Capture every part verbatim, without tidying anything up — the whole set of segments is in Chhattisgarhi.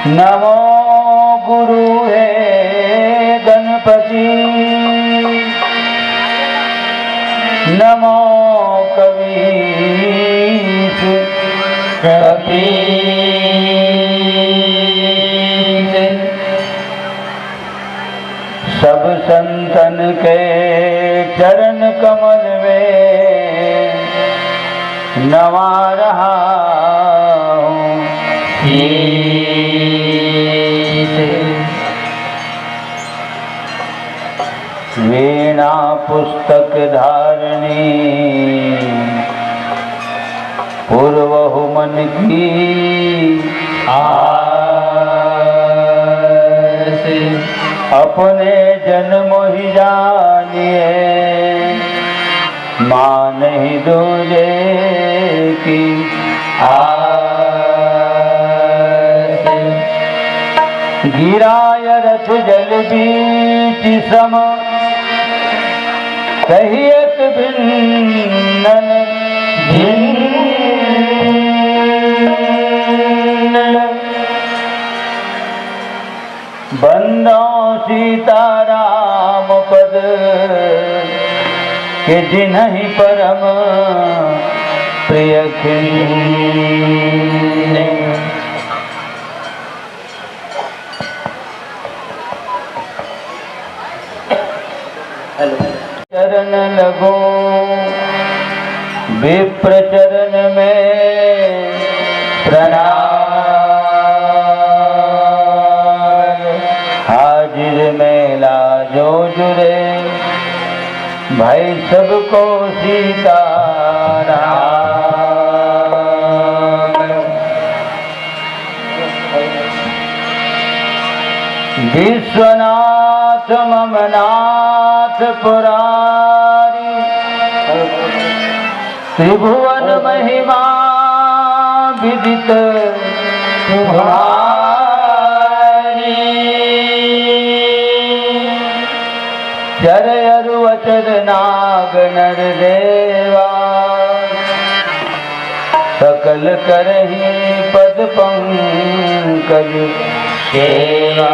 नमो गुरु हे गणपति, नमो कवीश कपीश। सब संतन के चरण कमल में नवा रहा हूँ शीश। वीणा पुस्तक धारणी पुरवहु मन की आस। अपने जन मोहि जानिए, मानहि दूजे की आस। गिरा अरथ जल बीच सम, कहियत भिन्नन भिन्न। बंदो सीताराम पद के, जिनहि परम प्रिय खिन्न। चरण लगो विप्र चरण में प्रणाम। हाजिर मेला जो जुरे, भाई सबको सीताराम। विश्वनाथ मम नाथ पुरारी, त्रिभुवन महिमा विदित तुम्हारी। चर अरु अचर नाग नर देवा, सकल करही पद पंकज सेवा।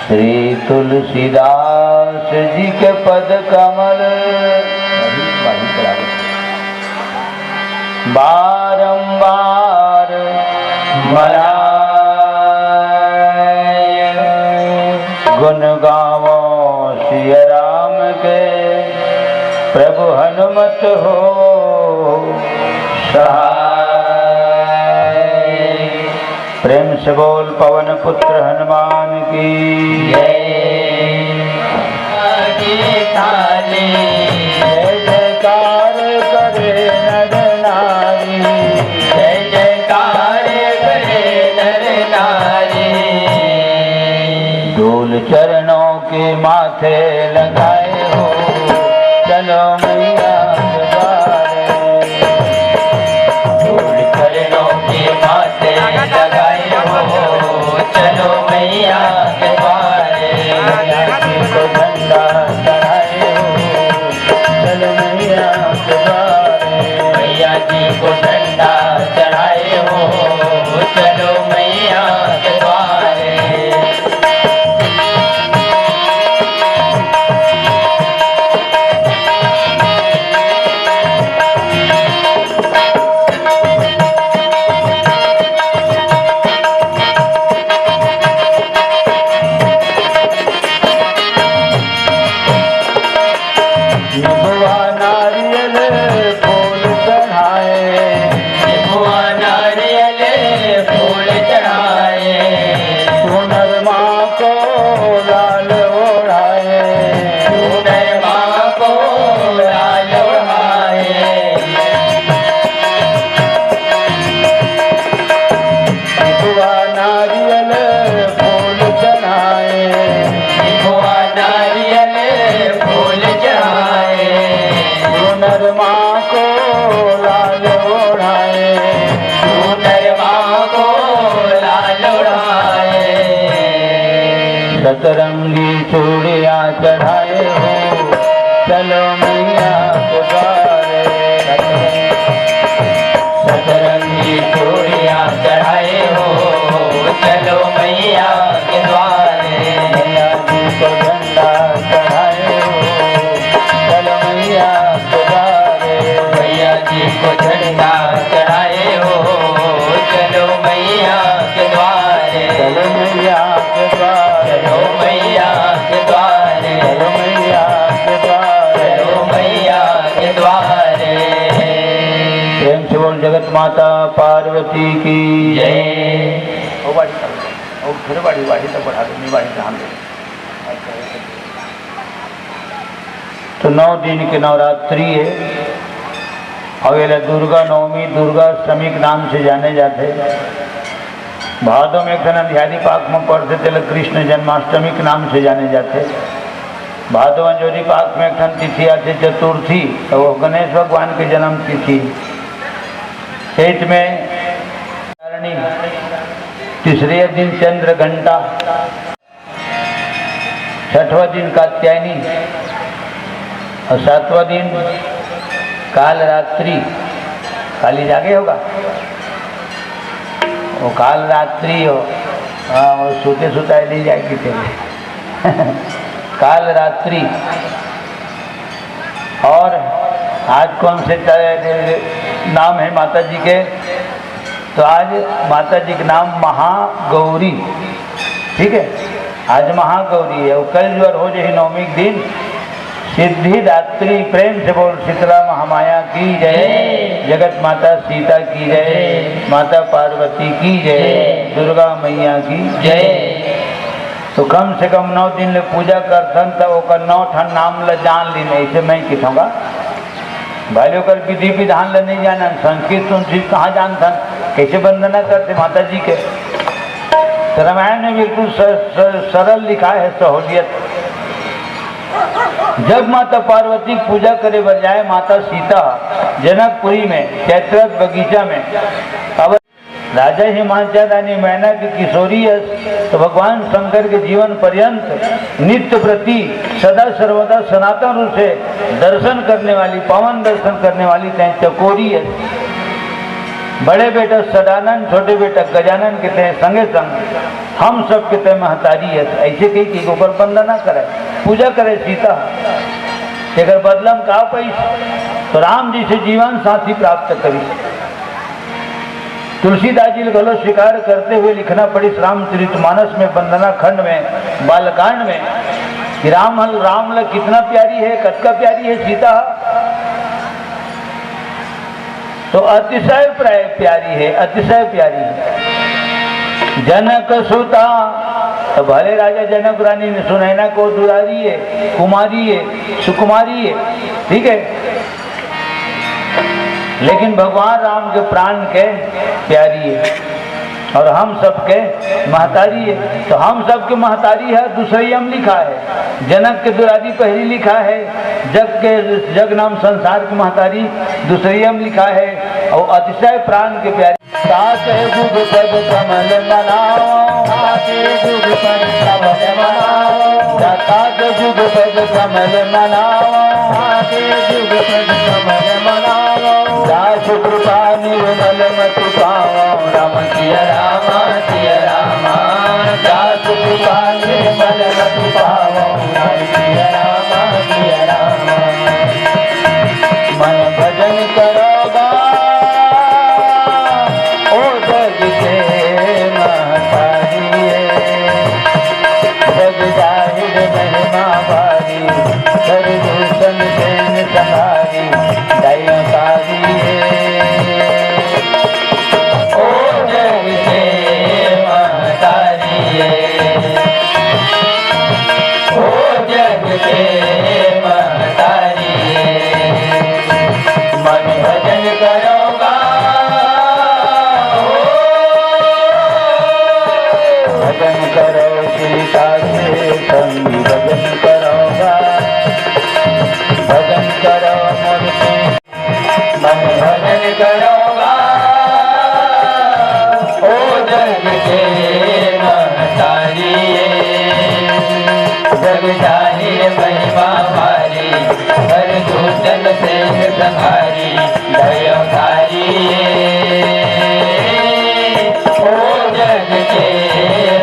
श्री तुलसीदास जी के पद कमल बारंबार मनाए। गुण गावो सिया राम के, प्रभु हनुमत हो सहाय। प्रेम से बोल पवन पुत्र हनुमान की जय। जय जयकार करे नर नारी, जय जयकार करे नर नारी। धूल चरणों के माथे लगाए हो, चलो मैया के द्वारे। धूल चरणों के माथे लगाए हो, चलो मैया के द्वारे। मैया जी को झंडा चढ़ाए हो, चलो मैया के द्वारे। मैया जी को झंडा चढ़ाए हो, चलो मैया के द्वारे। निबुआ नारियल फूल चढ़ाए, निबुआ नारियल फूल चढ़ाए। सुनर माँ को लाल ओढ़ाए, सुनर माँ को लाल ओढ़ाए। निबुआ नारियल फूल चढ़ाए, निबुआ नारियल फूल चढ़ाए। सुनर माँ को लाल ओढ़ाए, सुनर माँ को लाल ओढ़ाए। सतरंगी चूड़ियाँ चढ़ाए हो, चलो मैया के द्वारे। सतरंगी चूड़ियाँ मैया के द्वारे। चलो मैया के द्वारे। चलो मैया के द्वारे। चलो मैया के द्वारे। चलो मैया के द्वारे। प्रेम से बोल जगत माता पार्वती की जय। ओ बाड़ी तक, ओ फिर बाड़ी, बाड़ी तक बढ़ा दो, नहीं बाड़ी तक हम लोग। तो नौ दिन के नवरात्रि हे। अउ एला दुर्गा नवमी, दुर्गा अष्टमी के नाम से जाने जाथे। भादो में एक ठन अंधियारी पाख में पड़थे, तेला कृष्ण जन्माष्टमी के नाम से जाने जाथे। भादो अंजोरी पाख में एक ठन तिथि आथे चतुर्थी, तो वो गणेश भगवान के जन्म तिथि। चैत में तीसरे दिन चंद्र घंटा, छठवां दिन कात्यायनी अउ सातवां दिन काल रात्रि। काली जागे होगा, वो काल रात्रि हो। हाँ, वो सोते सोता ही नहीं जाएगी तेरे। काल रात्रि। और आज कौन से त-, नाम है माता जी के? तो आज माता जी के नाम महागौरी, ठीक है, आज महागौरी है। और कल जो हो जाही नवमी के दिन सिद्धिदात्री। प्रेम से बोल शीतला महामाया की जय, जय। जगत माता सीता की जय, जय। माता पार्वती की जय, जय। दुर्गा मैया की जय। तो कम से कम नौ दिन ले पूजा करथन, त ओकर नौ ठन नाम ल जान लीन। ऐसे मैं किथों का भले ओकर विधि विधान ल नहीं जानन, संस्कृत संस्कृत कहाँ जानथन, कैसे वंदना करते माता जी के। तो रामायण में बिल्कुल स-, स-, सरल लिखा है, सहूलियत। जब माता पार्वती के पूजा करे बर जाए माता सीता जनकपुरी में चैत्रथ बगीचा में, अब राजा हिमांचल रानी मैना की किशोरी अस, तो भगवान शंकर के जीवन पर्यंत नित्य प्रति सदा सर्वदा सनातन रूप से दर्शन करने वाली, पावन दर्शन करने वाली तैं चकोरी अस। बड़े बेटा सदानंद, छोटे बेटा गजानन के तैं संगे संग हम सब के तैं महतारी अस। ऐसे कही कि ओकर वंदना करे, पूजा करे सीता। तेकर बदला में का पाइस? तो राम जी से जीवन साथी प्राप्त करी। तुलसीदास जी ल घलो स्वीकार करते हुए लिखना पड़िस रामचरित मानस में, वंदना खंड में, बालकांड में, कि राम, राम ल कितना प्यारी है, कतका प्यारी है सीता, तो अतिशय प्राय-, प्यारी है, अतिशय प्यारी है। जनक सुता, तो भले राजा जनक रानी ने सुनैना को दुलारी है, कुमारी है, सुकुमारी है, ठीक है, लेकिन भगवान राम के प्राण के प्यारी है और हम सबके महतारी है। तो हम सबके महतारी है, दूसरे यम लिखा है। जनक के दुलारी पहली लिखा है, जग के, जग नाम संसार की महतारी दूसरे यम लिखा है और अतिशय प्राण के प्यारी। ताके जुग पद कमल मनाओ, ताके जुग पद कमल मनाओ, ताके जुग पद कमल मनाओ, ताके जुग पद कमल मनाओ। दास कृपा निर्मल मति पाओ, राम सिया राम, सिया राम। दास कृपा निर्मल मति पाओ, राम सिया राम, सिया राम। मन भजन करो गा, ओ जग के महतारी, जग जाहिर महिमा भारी, कर दूषण सेन संहारी, दयाकारी। ओ जग के महतारी, ओ जग के महतारी, मन भजन करो गा। भजन करो सीता के संग, भजन करो गा। भजन करो मूर्ति मन भजन करो गा, ओ जग के महतारी। जग जाहिर महिमा भारी, हर दूषण सेन संहारी, दयाकारी। ओ जग के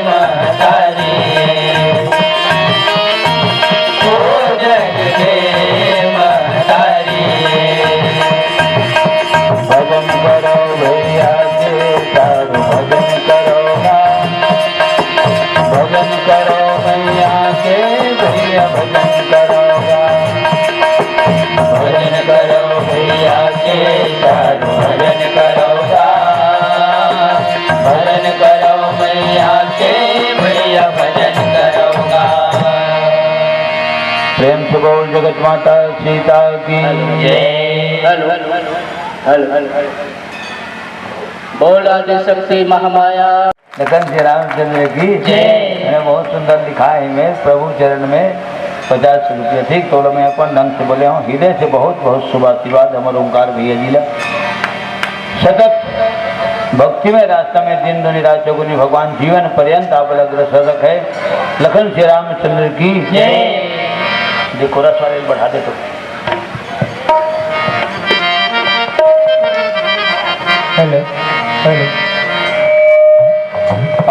महतारी, ओ जग के महतारी। भजन करो भैया के सारू, भजन माता सीता की जय। Hello, hello, hello, hello, hello. बोल आदिशक्ति महामाया। लखन श्री रामचंद्र की जय। मैंने बहुत सुंदर लिखा है, मैं प्रभु चरण में पचास रुपये ठीक तोड़ में अपन ढंग से बोले हूँ। हृदय से बहुत बहुत शुभ आशीर्वाद हमर ओंकार भैया जी ला। सतत भक्तिमय रास्ता में दिन दुनी रात चौगुनी भगवान जीवन पर्यंत आप अग्रसर रखे। लखन श्री रामचंद्र की जय। देखो रस वाले बढ़ा दे तो। Hello, hello.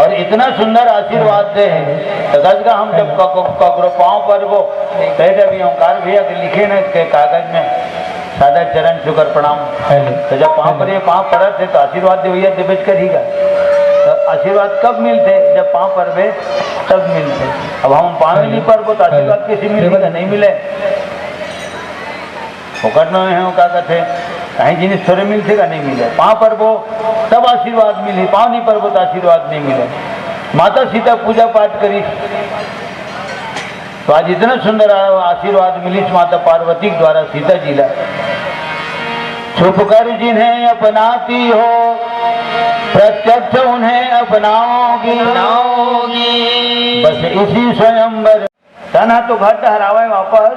और इतना सुंदर आशीर्वाद दे हैं। तो गज का हम जब क-, क-, ककरो पाँव पर वो कह दे भी ओंकार भैया के लिखे न के कागज में सादा चरण छुकर प्रणाम। हेलो। तो जब पाँव पर ये पाँव पड़त थे तो आशीर्वाद दे भैया देवेज कर ही का। तो आशीर्वाद कब मिलते? जब पाँव पर वे तब मिलते। अब हम पाँव हेलो। नहीं पर वो तो आशीर्वाद हेलो। किसी मिलेगा? नहीं मिले। फोकट में है, वो का कहते, कहीं जिनिस थोड़े मिलथे का नहीं मिले। पाँव परबो तब आशीर्वाद मिले, पाँव नहीं परबो तो आशीर्वाद नहीं मिले। माता सीता पूजा पाठ करी तो आज इतना सुंदर आ-, आशीर्वाद मिलिस माता पार्वती के द्वारा सीता जी ला। छुप कर जिन्हें अपनाती हो, प्रत्यक्ष उन्हें अपनाओगी। अपनाओगी। बस इसी स्वयंवर तन ह तो घर डहर आवय वापस,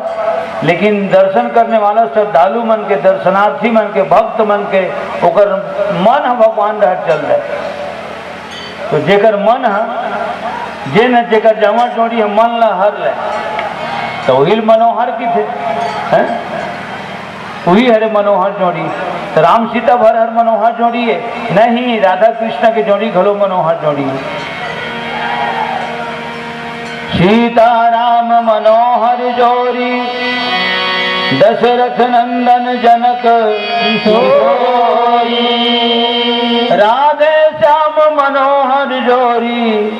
लेकिन दर्शन करने वाला श्रद्धालु मन के, दर्शनार्थी मन के, भक्त मन के, ओकर मन ह भगवान डहर चल दे। तो जेकर मन ह, जेन ह, जेकर जामा जोड़ी ह मन ल हर ले, तो वही ल मनोहर किथे, हैं? उही हरे मनोहर जोड़ी। त राम सीता भर हर मनोहर जोड़ी हे? नहीं, राधा कृष्ण के जोड़ी घलो मनोहर जोड़ी हे। सीता राम मनोहर जोड़ी, दशरथ नंदन जनक किशोरी। राधे श्याम मनोहर जोड़ी,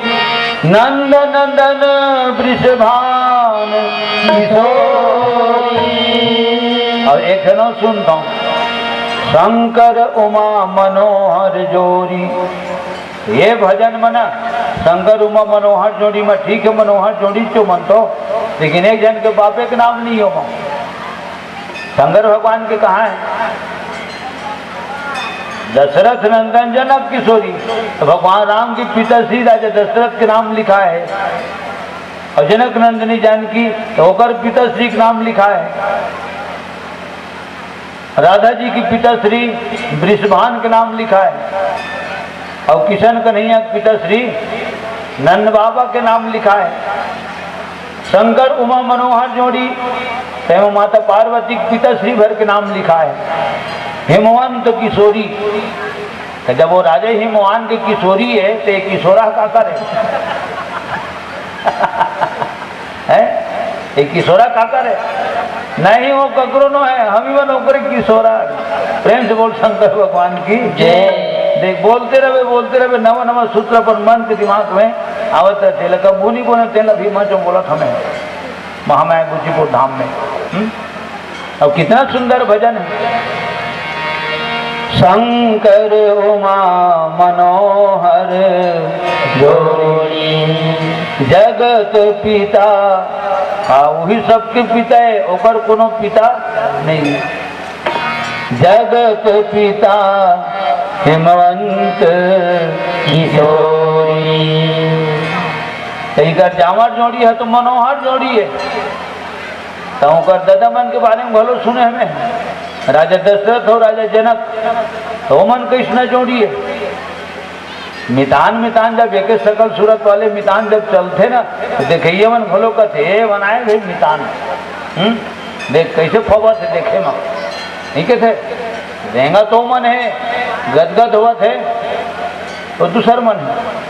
नंद नंदन वृषभान किशोरी। अउ एक ठन सुनथंव, शंकर उमा मनोहर जोड़ी। ये भजन म ना शंकर उमा मनोहर जोड़ी म ठीक हे, मनोहर जोड़ी चो मन तो, लेकिन एक झन के बापे के नाम नहीं हे ओमा। शंकर भगवान के कहाँ हे? दशरथ नंदन जनक किशोरी। तो भगवान राम के पिताश्री राजा दशरथ के नाम लिखा हे, अउ जनक नंदिनी जानकी तो ओकर पिताश्री के नाम लिखा हे। राधा जी के पिताश्री वृषभान के नाम लिखा हे, अउ किशन कन्हैया के पिताश्री नंद बाबा के नाम लिखा हे। शंकर उमा मनोहर जोड़ी, तेमा माता पार्वती के पिताश्री भर के नाम लिखा हे, हिमवंत किशोरी। त जब वो राजा हिमवान के किशोरी हे, त ये किशोरा का करे? हैं? ये किशोरा का करे? नहीं, वो ककरो नो हे, हम ही मन ओकरे किशोरा। प्रेम से बोल शंकर भगवान की जय। देख, बोलते रहे, बोलते रहे, नवा नवा सूत्र अपन मन के दिमाग में आवत रहे। तेला कब मुनि बोले, तेला भी मंच में बोला था मैं। महामाया गोचीपुर धाम में। हम्म? अब कितना सुंदर भजन हे। शंकर उमा मनोहर जोड़ी, जगत पिता। हाँ, वही सबके पिता हे, ओकर कोनो पिता नहीं हे। जगत पिता हिमवंत किशोरी। त इकर जांवर जोड़ी हे तो मनोहर जोड़ी हे। त ओकर ददा मन के बारे में घलो सुने हमें, राजा दशरथ अउ राजा जनक, त ओमन कइसना जोड़ी हे। मितान, मितान जब एके सकल सूरत वाले मितान जब चलथे ना, त देखइया मन घलो कथे, "ए, बनाए भाई मितान।" हम्म? देख, कइसे फबत हे देखे म। नहीं कथे, रेंगा तो मन हे, गदगद होवत हे, तो दूसर मन हे।